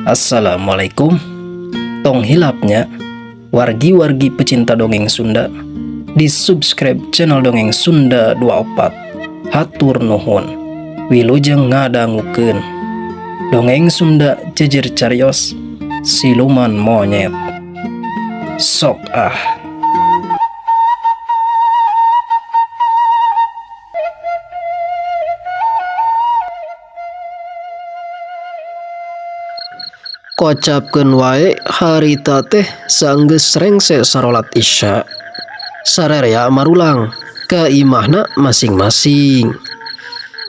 Assalamualaikum. Tong hilap nya, wargi-wargi pecinta dongeng Sunda, di subscribe channel Dongeng Sunda 24. Hatur nuhun. Wilujeng ngadangukeun Dongeng Sunda Jejer Carios Siluman Monyet. Sok ah. Kocapkeun wae harita teh sanggeus rengse sarolat Isya. Sarerea marulang ka imahna masing-masing.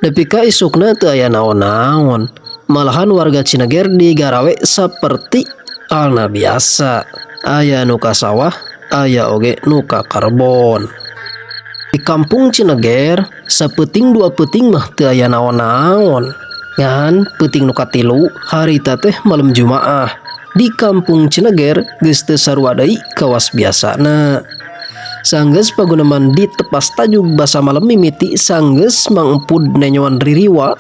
Nepi ka isukna teu aya naon-naon. Malahan warga Cineger digarawe saperti halna biasa. Aya nu ka sawah, aya oge nu ka karbon. Di kampung Cineger, sapeuting dua peuting mah teu aya naon-naon. Ngan peuting nu katilu harita teh malem Jumaah. Di kampung Cineger geus teu sarua deui kawas biasana. Sanggeus paguneman ditepas tajug basa malem mimiti sanggeus Mang Empud nenyoan ririwa,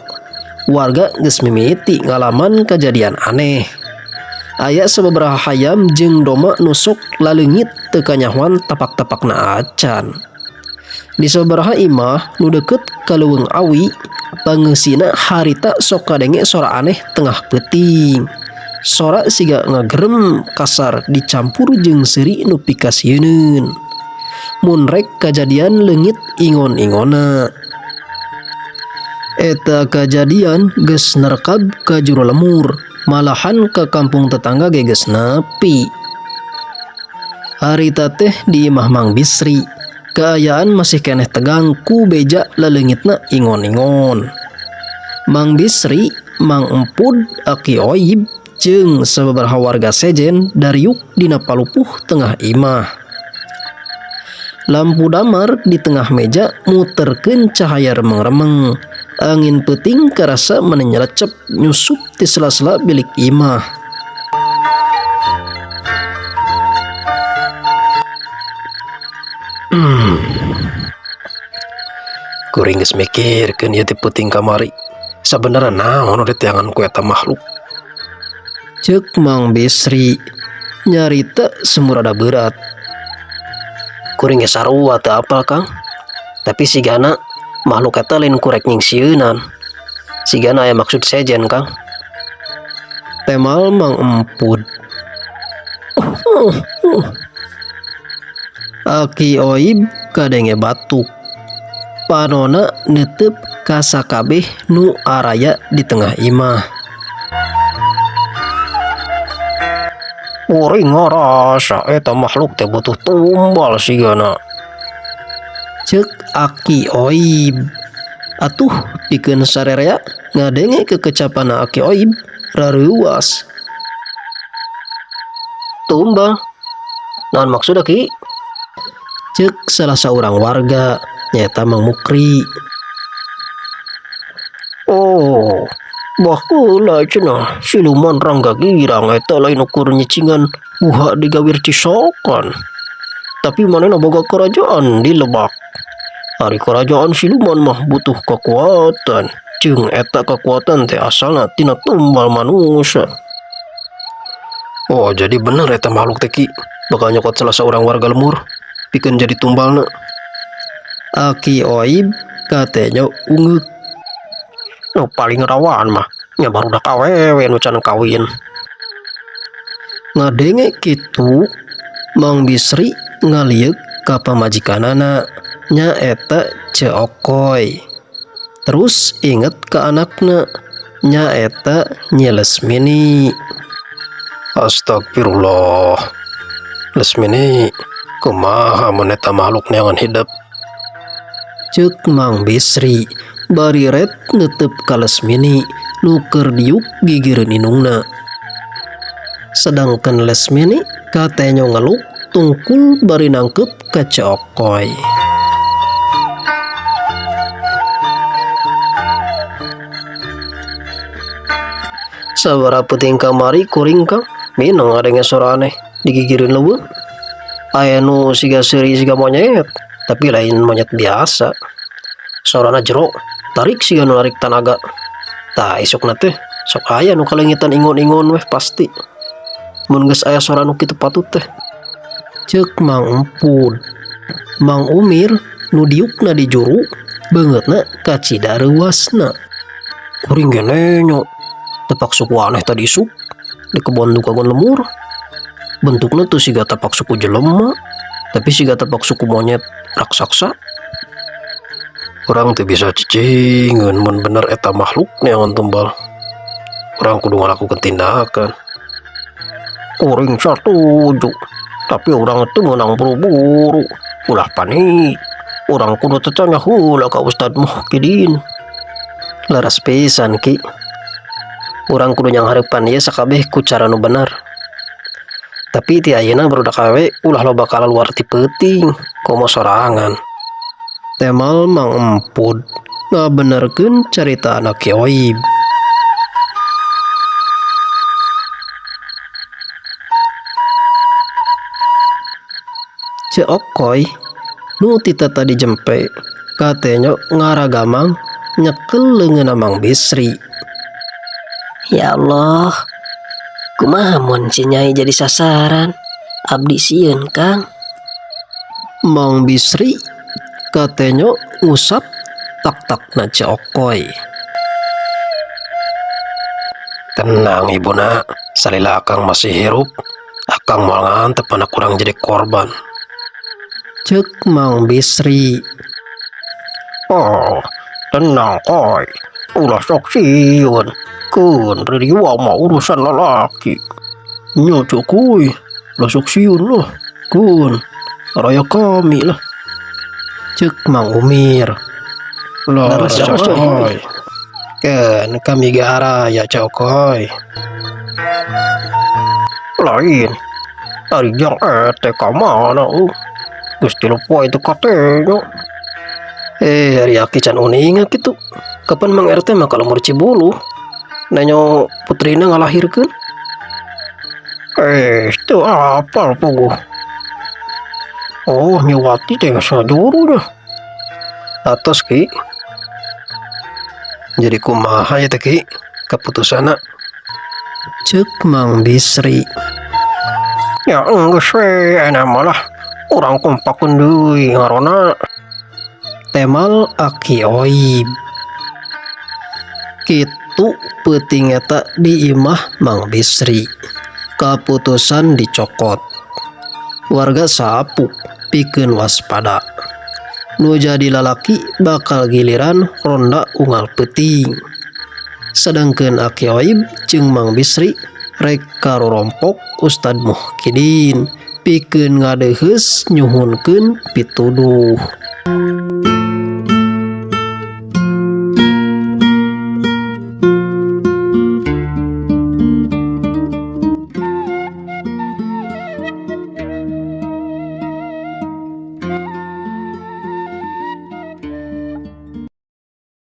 warga geus mimiti ngalaman kajadian aneh. Aya sababaraha hayam jeung domba nu sok laleungit teu kanyahoan tapak-tapakna acan. Di sababaraha imah nu deukeut ka leuweung awi, pangeusina harita sok kadenge sora aneh tengah peuting. Sora siga ngagerem kasar dicampur jeung seuri nu pikasieuneun. Mun rek kajadian leungit ingon-ingonna. Eta kajadian geus nerekab ka juru lemur, malahan ka kampung tetangga ge geus nepi. Harita teh di imah Mang Bisri. Kaayaan masih keneh tegang ku beja laleungitna ingon-ingon. Mang Bisri, Mang Empud, Aki Oib, jeung sababaraha warga sejen dariuk dina palupuh tengah imah. Lampu damar di tengah meja muterkeun cahaya remeng-remeng. Angin peuting karasa meni nyelecep nyusup ti sela-sela bilik imah. Kuring geus mikirkeun ieu teh peuting kamari. Sabenerna naon nu diteangan ku eta makhluk? Ceuk Mang Bisri nyarita semurada berat. Kuring ge sarua teu apal, Kang. Tapi sigana makhluk eta lain kurek nyingsieunan. Sigana aya maksud sejen, Kang. Temal Mang Empud. Aki Oib kadenge batuk. Panona netep ka sakabeh nu araya di tengah imah. Kuring ngarasa eta makhluk teh butuh tumbal sigana. Ceuk Aki Oib. Atuh pikeun sarerea ngadenge kekecapanna Aki Oib rareuwas. Tumbal? Naon maksudna, Ki? Ceuk salah saurang warga nyaeta Mang Mukri. Oh, baheula cenah siluman Rangga Girang eta lain ukur nyicingan buha di gawir Cisokan. Tapi manehna boga kerajaan di Lebak. Ari kerajaan siluman mah butuh kekuatan. Jeung eta kekuatan teh asalna tina tumbal manusia. Oh, jadi bener eta makhluk teh, Ki. Bakal nyokot salah seorang warga lemur pikeun jadi tumbalna. Aki Oib katanya ungeuk. Nu paling rawan mah nya barudak awewe nu can kawin. Ngadenge kitu Mang Bisri ngalieuk ka pamajikanana nyaeta Ceu Okoy. Terus inget ka anakna nyaeta Nyi Lesmini. Astagfirullah. Lesmini, kumaha mun eta makhluk neangan hidep? Ceuk Mang Bisri bari ret netep ka Lesmini nu keur diuk gigireun indungna. Sedangkan Lesmini katenyo ngeluk tungkul bari nangkep ka Ceu Okoy. Sabaraha peuting kamari kuring, Kang, mineng ngadenge sora aneh di gigireun leuweung. Aya nu siga seuri siga monyet, tapi lain monyet biasa. Sorana jero, tarik siga nu narik tanaga. Tah isukna teh Sok aya nu kalengitan ingon-ingon weh pasti. Mun geus aya sora nu kitu patut teh. Ceuk Mang Empud. Mang Umir nu diukna di juru beungeutna kacida reuasna. Kuring ge nenyo tapak suku aneh tadi isuk di kebon dukagon lemur. Bentukna teu siga tapak suku jelema, tapi siga tapak suku monyet raksasa. Urang teu bisa cicingeun mun bener eta makhluk neangan tumbal. Urang kudu ngalakukeun tindakan. Kuring satuju, tapi urang teu meunang buru-buru. Ulah panik. Urang kudu tetanya heula ka Ustad Muhkidin. Leres pisan Ki. Urang kudu nyanghareupan ieu sakabeh ku cara nu bener. Tapi ti ayeuna barudak awewe ulah loba kalaluar ti peuting, komo sorangan. Temal Mang Empud ngabenerkeun carita anak Ki Oib. Ceu Okoy nu ti tadi jempe katenyo ngaragamang nyekel leungeunna Mang Bisri. Ya Allah, kumaha mun si Nyai jadi sasaran? Abdi sieun, Kang. Mang Bisri katenyo ngusap tak-takna Ceu Okoy. Tenang ibuna, salila akang masih hirup, akang moal ngantep anak urang jadi korban. Ceuk Mang Bisri. Oh, tenang koy, ulah sok sieun. Keun riwa mah urusan lalaki. Nya Ceu Kuy, ulah sok sieun lah. Keun, raya kami lah. Ceuk Mang Umir. Lah, Leres, Ceu Ceu Koy. Keun kami ge araya Ceu Koy. Lain, ari jang ete ka mana euy? Geus 3 poe teu katenyo. Ari aki can uninga kitu. Kapan Mang RT mah ka lembur Cibuluh? Nanyo putrina ngalahirkeun. Teu apal puguh. Oh, Nyi Wati teh geus ngajuru nya. Atos Ki. Jadi kumaha ya teh Ki keputusanna? Ceuk Mang Bisri. Ya geus we ayeuna mah lah. Urang kompakeun deui ngarona. Temal Aki Oib. Kitu peuting eta di imah Mang Bisri. Kaputusan dicokot. Warga sapuk pikeun waspada. Nu jadi lalaki bakal giliran ronda unggal peuting. Sedangkeun Aki Oib jeung Mang Bisri rek karorompok Ustad Muhkidin pikeun ngadeuheus nyuhunkeun pituduh.